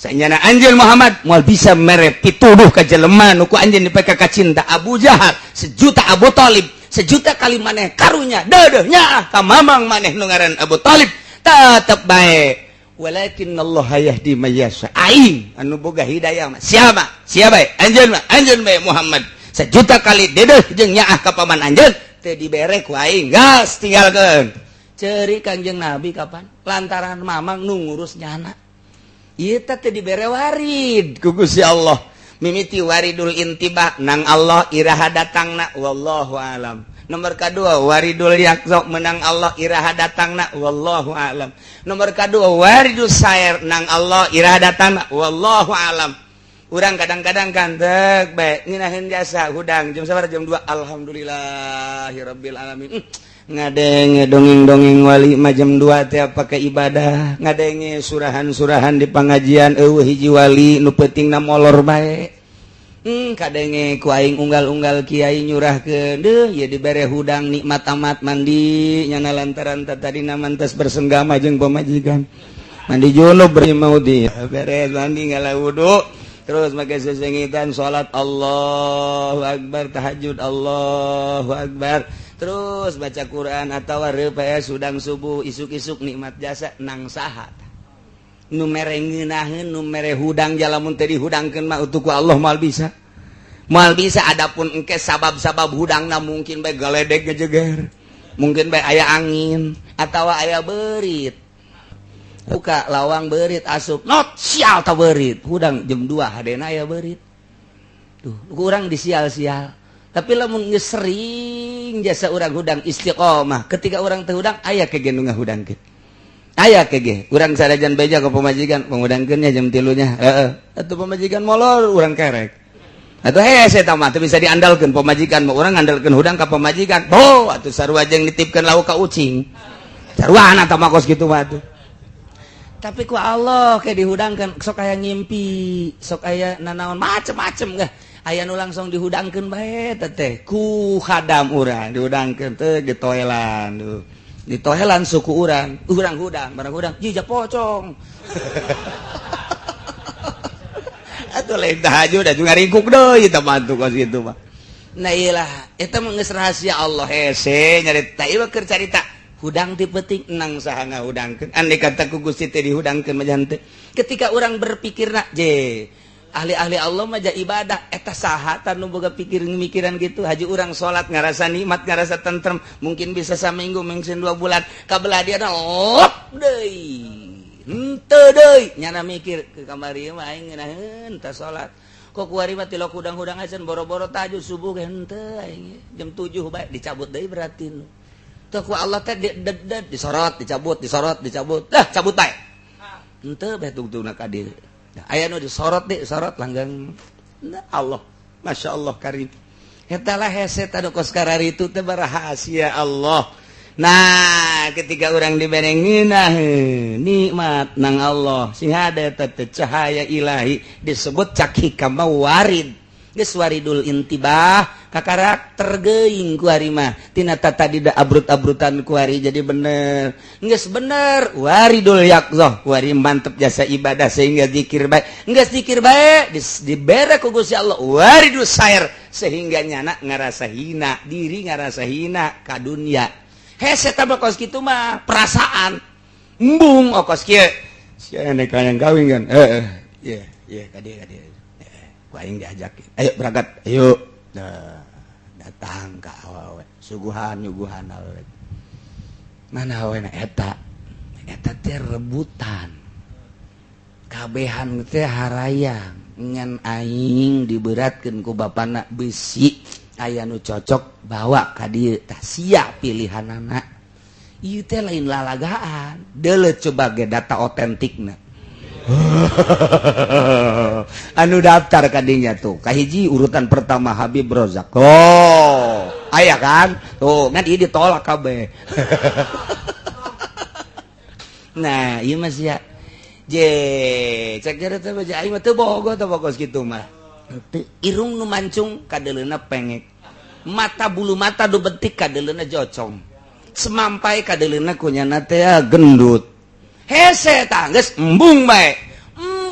Sanyana anjeun Muhammad moal bisa mere pituduh ka jelema nu ku anjeun dipeka ka cinta. Abu Jahal sejuta, Abu Thalib sejuta kali maneh karunya deudeuh nyaah ka mamang maneh nu ngaran Abu Thalib, tetep bae walakin Allah yahdi may yasha. Aing anu boga hidayah mah siapa siapa bae, anjeun mah anjeun bae Muhammad. Sejuta kali deudeuh jeung nyaah ka paman anjeun teu dibere ku aing, gas tinggalkeun. Ceri Kangjeng Nabi kapan lantaran mamang nu ngurus nyana. Ieu teh dibere warid ku Gusti Allah, mimiti waridul intibah nang Allah, iraha datangna wallahu alam. Nomor kedua waridul yaqzo menang Allah, iraha datangna wallahu alam. Nomor kedua waridul sair nang Allah, iraha datangna wallahu alam. Urang kadang-kadang kan tek bae ngeunaheun jasa hudang jam sabaraha? Jam 2. Alhamdulillahirabbil alamin. Ngadenge dongeng-dongeng wali mah jam 2 teh pakai ibadah, ngadenge surahan-surahan di pengajian, eueuh hiji wali nu pentingna molor bae. Kadenge ku aing unggal-unggal kiai nyurahkeun deuh ye dibere hudang nikmat amat mandi nyana lantaran tadi mantas bersenggama jeung pamajikan, mandi junub mau di beres mandi ngala wudu, terus make sesengitan salat, Allahu akbar, tahajud, Allahu akbar, terus baca Quran atau RPS sudang subuh isuk-isuk nikmat jasa nang saha nu mere ngeunaheun, nu mere hudang? Jalamun teh dihudangkeun mah utuh ku Allah moal bisa, moal bisa. Adapun engke sabab-sabab hudangna mungkin bae galedeg ngejeger, mungkin bae aya angin atau aya beurit buka lawang, beurit asup, not sial ta beurit hudang jam 2 hadena aya beurit tuh kurang disial-sial. Tapi lamun geus sering jasa urang hudang istiqomah, ketika urang teu hudang aya kege nu ngahudangkeun, aya kege. Urang sadajan beja ke pamajikan, pangudangkeun nya jam 3 nya, heeh atuh pamajikan molor, urang kerek atuh. Hese eta mah teu bisa diandalkeun pamajikan mah. Urang ngandalkeun hudang ka pamajikan, oh atuh sarua jeung nitipkeun lauk ka ucing, sarua eta mah kos kitu mah atuh. Tapi ku Allah kayak dihudangkan, sok aya ngimpi, sok aya nanaon macem-macem gah, aya nu langsung dihudangkeun bae teh ku khadam urang, dihudangkeun teh di toelan tuh, di toelan suku urang, urang hudang barang hudang jijak pocong atuh lain tahajud atuh ngaringkuk deui eta mah tuh kos kitu mah. Nah iyalah, eta mah geus rahasia Allah. Hese nyarita ieu keur carita hudang ti peuting nang saha ngahudangkeun. Andai kata ku Gusti teh dihudangkeun mah jangan. Ketika orang berpikirna je ahli-ahli Allah mah ibadah eta saha nu boga pikir mikiran gitu? Haji urang salat ngarasa nikmat, ngarasa tentrem, mungkin bisa saminggu, mungkin 2 bulan, kabelah dia lop deui, henteu deui. Nyana mikir ke kamari mah aing ngeunaheun teh salat kok kuari mah tilok hudang-hudang acan boro-boro tahajud subuh ge henteu aing jam 7 bae dicabut deui. Berarti nu teu ku Allah teh disorot, dicabut, disorot, dicabut dah, cabut bae henteu bae tungtungna ka dieu. Aya nu disorot, disorot langgang. Nah, Allah Masya Allah karim. Eta lah hese anu kos kararitu teh rahasia Allah. Nah, ketika orang dibere ngeunaheun nikmat nang Allah sing hade eta teh cahaya ilahi disebut cak hikam mah warid. Geus waridul intibah ka karakter geuing kuari mah tina tadi da abrut-abrutan kuari jadi bener. Geus bener waridul yaqzah kuari mantep jasa ibadah sehingga zikir bae. Geus zikir bae dibere ku Gusti Allah waridul sair sehingga nyana ngarasa hina diri, ngarasa hina ka dunya. Hese tah kos kitu mah perasaan embung. Oh, kos kieu sia nek hayang kawin kan? Heeh, iya iya, ka dieu, ka dieu ku aing diajak, ayo berangkat, ayo. Nah, datang ka awewe, suguhan nyuguhan awewe. Mana awewe eta? Eta teh rebutan, kabehan teh harayang, ngan aing diberatkeun ku bapana besi aya nu cocok bawa ka dieu. Tah sia pilihanana ieu teh lain lalagaan. Deuleu coba ge data otentikna anu daftar kadinya tuh. Kahiji urutan pertama Habib Rozak. Oh, aya kan tuh, ngan ieu ditolak kabeh. Nah, ieu mah sia je cek jare teh aing mah teu bogo teh kos kitu mah. Irung nu mancung kadeuleuna pengek, mata bulu mata du betik kadeuleuna jocong, semampai kadeuleuna kunyana teh gendut. Hese tah geus embung bae.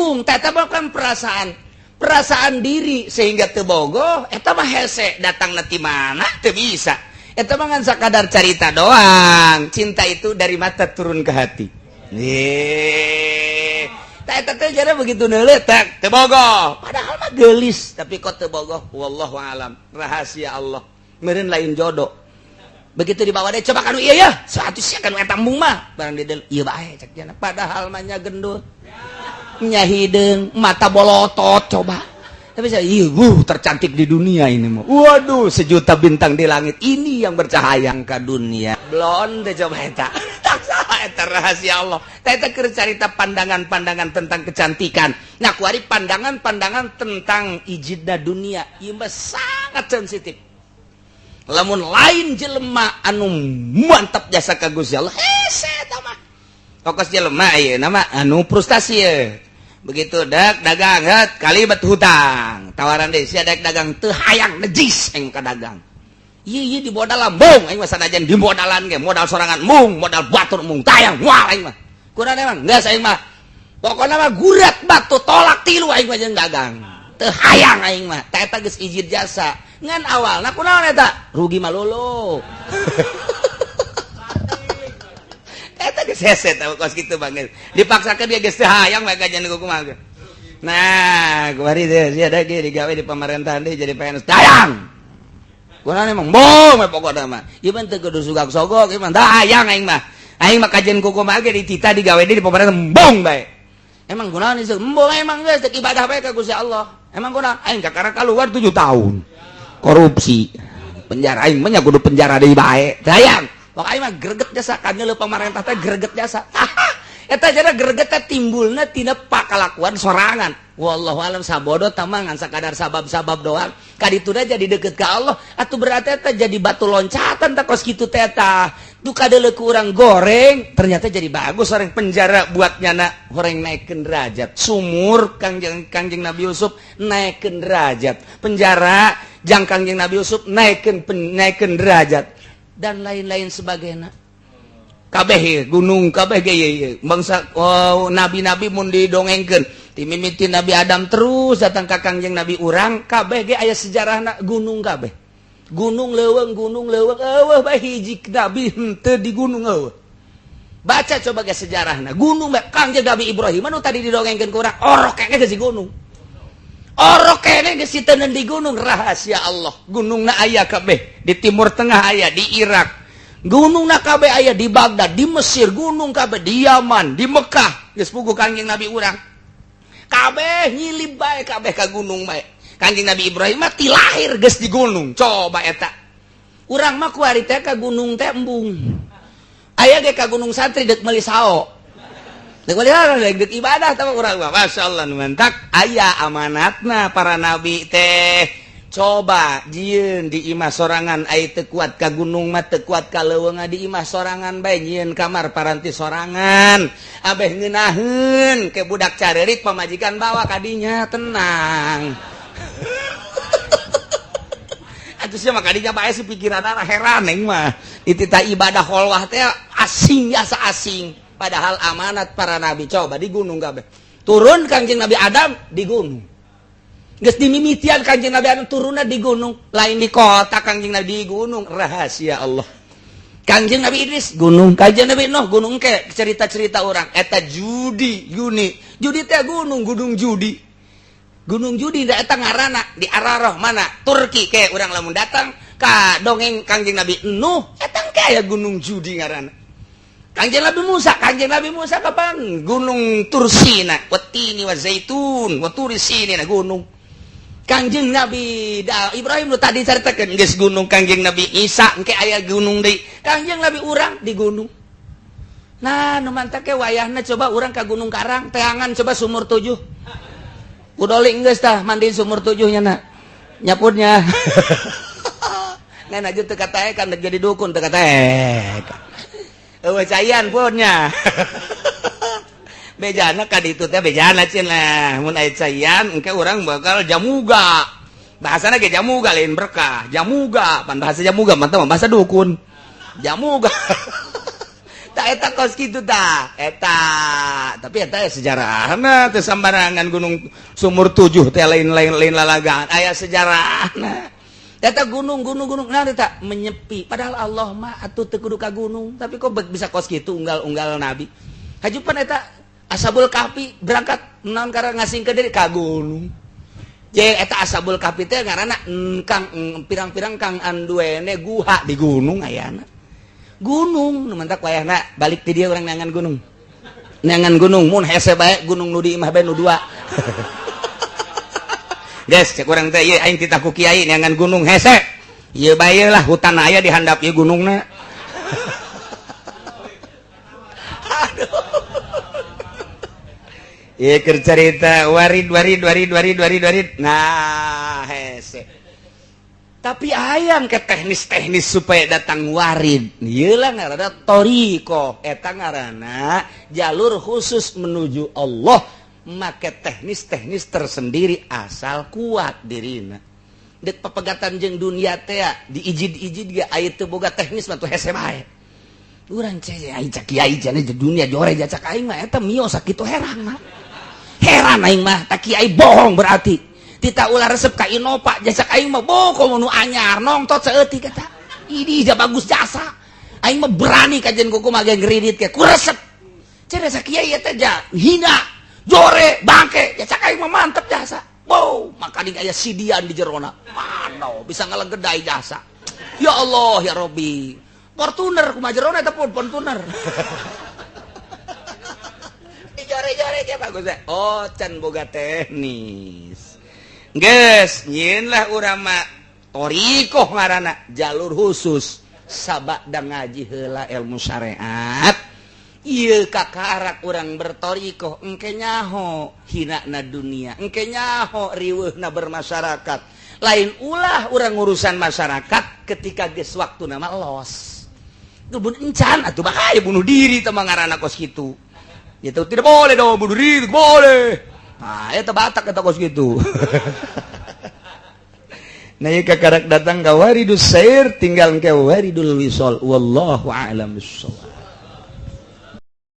Embung, teta bukan perasaan, perasaan diri sehingga teu bogoh. Eta mah hese datang ti mana, teu bisa. Eta mah ngan sakadar carita doang. Cinta itu dari mata turun ke hati. Nih, eta teh jara begitu neuleuh tak teu bogoh. Padahal mah geulis, tapi kok teu bogoh, wallahu alam. Rahasia Allah. Meureun lain jodoh. Begitu dibawa deh, coba kanu iya ya, satu sih kanu eta embung mah. Barang di iya bae cek jana. Padahal mah nya gendut. Nya hideung, mata bolotot coba. Tapi saya, iya, tercantik di dunia ini mah. Waduh, sejuta bintang di langit ini yang bercahaya ke dunia. Blonde coba eta. Tak salah eta rahasia Allah. Eta keur carita pandangan-pandangan tentang kecantikan. Nah, kuari pandangan-pandangan tentang ijidna dunia. Ieu mah sangat sensitif. Lamun lain jelema anu mantap jasa ka Gusti Allah, hese eta mah. Tokos jelema ieu nama anu frustasi ye. Begitu dak dagang het kalibat hutang. Tawaran deh sia dek dagang teu hayang, nejis aing ka dagang. Ieu ieu di modal embung aing mah, sanajan di modalan ge modal sorangan mung, modal batur mung, tayang moal aing mah. Kurang emang geus aing mah. Pokokna mah gurat batu tolak tilu aing mah jeung dagang. Teu hayang aing mah. Tah eta geus ijid jasa. Ngan awalna kunaon eta? Rugi malolo. Eta geus hese tah kos kitu banget. Dipaksakeun dia geus teu hayang bae kajian kumaha ge. Nah, kuari teh sia da ge digawe di pemerintahan deui jadi PNS. Hayang. Kunaon emang bong we pokokna mah. Ieu mah teu kudu sugak sogok, ieu mah hayang aing mah. Aing mah kajian kumaha ge ditita digawe di pemerintahan embung bae. Emang kunaon ieu? Embung emang geus teu ibadah bae ka Gusti Allah. Emang kunaon? Aing kakara keluar 7 tahun. Korupsi. Penjara aing mah nya kudu penjara deui bae. Hayang. Pokoknya aing mah greget jasa kan nyeuleuh pamarentah teh greget jasa. Eta jana greget teh timbulna tina pakalakuan sorangan. Wallahu alam, sabodo tah ngan sakadar sabab-sabab doang. Kadituna jadi deket ka Allah atuh, berarti eta jadi batu loncatan tah kos kitu teh tah. Duka deuleu ku urang goreng ternyata jadi bagus, orang penjara buat nyana horeng naikkeun derajat. Sumur Kangjeng Kangjeng Nabi Yusuf naikkeun derajat. Penjara jang Kangjeng Nabi Yusuf naikkeun naikkeun derajat dan lain-lain sebagainya. Kabeh gunung kabeh ge ieu bangsa, oh, nabi-nabi mun didongengkeun ti mimiti Nabi Adam terus datang ka Kangjeng Nabi urang, kabeh ge aya sejarahna gunung kabeh. Gunung leuweung, gunung leuweung, eueuh bae hiji nabi henteu di gunung, eueuh. Baca coba ge sejarahna gunung bae. Kangjeng Nabi Ibrahim anu tadi didongengkeun ku urang orok kene geus di gunung, orok kene geus diteundeun di gunung. Rahasia Allah, gunungna aya kabeh di Timur Tengah, aya di Irak gunung na kabeh, aya di Baghdad, di Mesir gunung kabeh, di Yaman, di Mekah. Geus puguh Kangjeng Nabi urang kabeh nyilib bae kabeh ka gunung bae. Kangjeng Nabi Ibrahim mah ti lahir geus di gunung. Coba eta urang mah kuari teh ka gunung teh embung. Aya ge ka gunung santri deuk meuli sao, deuk meuli sao, deuk ibadah tah urang mah. Masyaallah, nu mantak aya amanatna para nabi teh. Coba jieun di imah sorangan, ai teu kuat ka gunung mah, teu kuat ka leuweung, di imah sorangan bae, nyieun kamar paranti sorangan, abeh ngeunaheun ke budak careurik, pamajikan bawa kadinya tenang. Atuh sia mah kadinya bae si pikiranna, heran aing mah. Dititah ibadah kholwah teh asing jasa asing, padahal amanat para nabi coba di gunung kabeh. Turun Kangjeng Nabi Adam di gunung. Geus dimimitian Kangjeng Nabi Adam turunna di gunung, lain di kota. Kangjeng Nabi di gunung, rahasia Allah. Kangjeng Nabi Idris gunung, Kangjeng Nabi Nuh gunung. Ke cerita-cerita orang eta judi Yuni, judi teh gunung, gunung judi, gunung judi da eta ngaranna di Araroh mana Turki. Ke urang lamun datang ka dongeng Kangjeng Nabi Nuh eta ke aya gunung judi ngaranna. Kangjeng Nabi Musa, Kangjeng Nabi Musa kapan gunung Tursina, watini wa zaitun wa turisina, gunung. Kangjeng Nabi da Ibrahim nu tadi caritakeun geus gunung. Kangjeng Nabi Isa engke aya gunung deui. Kangjeng Nabi urang di gunung. Nah, nu mantak ke wayahna coba urang ka Gunung Karang teangan coba sumur tujuh. Udoling geus tah mandi sumur tujuhnya na nyapurnya. Ngan aja teu kataekan jadi dukun teu kataekan. Eueuh caian punnya. Bejana ka ditu teh bejana cenah mun aya caian engke urang bakal jamuga. Bahasana ge jamuga, lain berkah, jamuga. Pan bahasa jamuga mah teh bahasa dukun. Jamuga. Tak eta kos kitu tah eta, tapi eta sejarahna teu sambarangan. Gunung Sumur Tujuh teh lain-lain, lain lalagaan, aya sejarahna eta gunung gunung gunung. Nah, eta menyepi, padahal Allah mah atuh teu kudu ka gunung, tapi kok bisa kos kitu unggal-unggal nabi hajupan eta Ashabul Kahfi berangkat naon karena ngasing ke diri ka gunung. Je eta Ashabul Kahfi teh ngaranna kang pirang-pirang kang anduene guha di gunung, ayana gunung nu mantak wayahna balik ti dia urang neangan gunung, neangan gunung. Mun hese bae gunung nu di imah bae nu dua. Guys, cek urang teh ieu aing titah ku kiai neangan gunung hese. Ieu bae lah, hutan aya di handap ieu gunungna. Aduh. Ieu keur carita warid warid warid warid warid warid. Nah, hese. Tapi ayang ke teknis-teknis supaya datang warid. Ieu lah ngaranna thoriqoh. Eta ngaranna jalur khusus menuju Allah, make teknis-teknis tersendiri asal kuat dirina. Dek pepegatan jeung dunia teh diijid-ijid ge aya teu boga teknis mah tuh hese bae. Urang cek aing cak kiai jane dunia jore jacak aing mah eta mio sakitu herang mah. Heran aing mah, tak kiai bohong berarti. Tita ulah resep ka Innova jacak aing mah boko nu anyar nongtot saeutik eta. Ini ja bagus jasa. Aing mah berani kajian kuku mah ngridit ke ku resep. Cenah kiai eta ja hina jore bangke ya cak aing mah mantep jasa. Wow, maka aya sidian di jerona mano bisa ngalegedai jasa. Ya Allah ya Robbi, Fortuner kumaha jerona eta pun Fortuner jore-jore ge bagus. Oh, can boga teknis geus nyieun lah urang mah thoriqoh, ngaranna jalur khusus. Sabada ngaji heula ilmu syariat. Iya, kakarak urang berthoriqoh, engke nyaho hina na dunia, engke nyaho riweuhna bermasyarakat. Lain ulah urang urusan masyarakat ketika geus waktu nama los bun encan atuh bahaya bunuh diri teh ngaranna kos kitu. Itu tidak boleh dong bunuh diri, boleh. Nah, eta batak eta kos kitu. Nah, ieu kakarak datang ka waridus sair, tinggal ke waridul wisol. Wallahu a'lam bissawab.